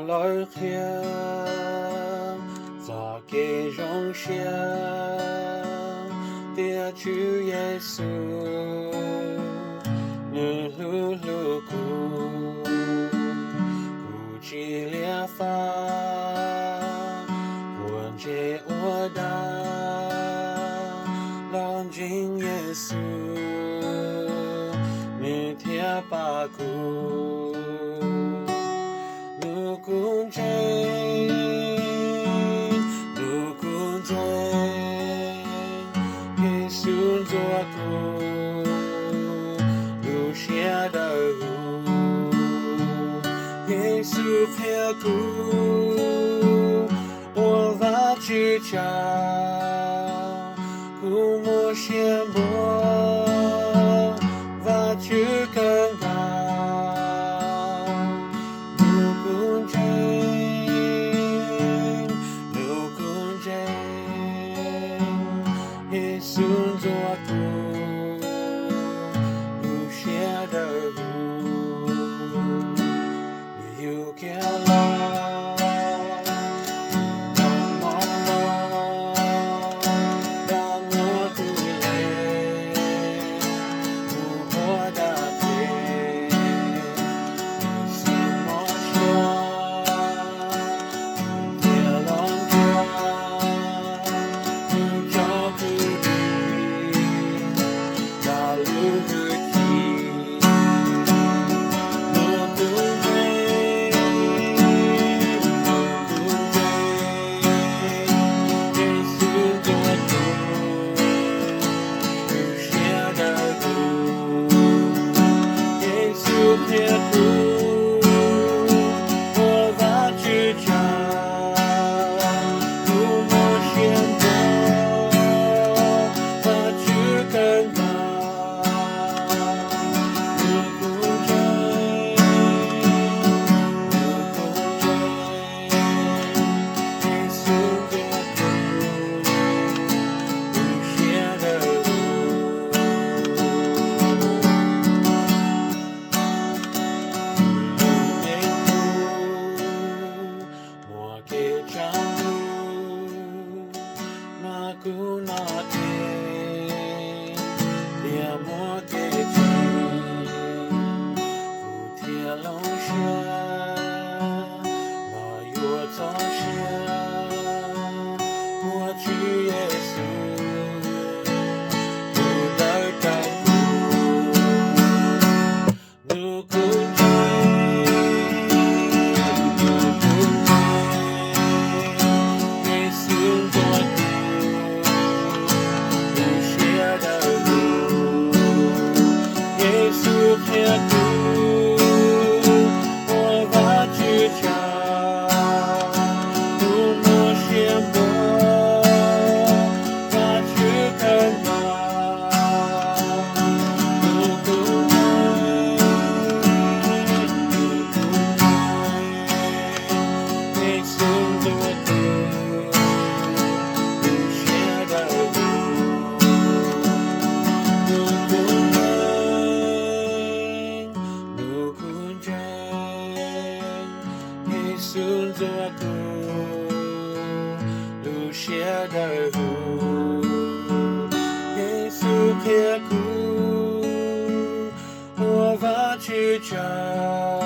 lawv qhia txoj kev zoo siab tias Tswv Yexus nws hlub hlub kuv. Kuv tsis liab fab, quav ntsej ua dab, los ntseeg Yexus nws thiaj pab kuv. Nub kuv ntseeg, nub kuv ntseeg, Yexus ntxuav kuv lub siab dawb huv. Yexus qhia kuv ua Vajtswv tsaug, kuv muaj siab npuab Vajtswv kawg nkaus. Nub kuv ntseeg, nub kuv ntseeg, Yexus ntxuav kuv lub siab dawb huv. Yus kiag los, los mog los, dab muab kuv le, mus ua dab tsi, xwb mob siab, thiaj los nrhiav tus tso kwv tij tag lub hwj chim. Nub kuv ntseeg, nub kuv ntseeg, Yexus ntxuav kuv lub siab dawb huv. Yexus qhia kuv ua Vajtswv tsaug, kuv muaj siab npuab Vajtswv kawg nkaus. Nub kuv ntseeg, nub kuv ntseeg, Yexus ntxuav kuv lub siab dawb huv. Kuv yeej muaj kev tsaus ntuj, mas kuv noj tseg thiaj muaj kev tseeb. Kuv thiaj hloov siab los yuav txoj sia ua Tswv Yexus tus dawb rau kuv. Nub kuv ntseeg, nub kuv ntseeg, Yexus ntxuav kuv lub siab dawb huv. Yexus qhia kuv ua Vajtswv tsaug, kuv muaj siab npuab Vajtswv kawg nkaus. Nub kuv ntseeg, nub kuv ntseeg, Yexus ntxuav kuv lub siab dawb huv. Nub kuv ntseeg, nub kuv ntseeg, Yexus ntxuav kuv lub siab dawb huv. Yexus qhia kuv ua Vajtswv tsaug,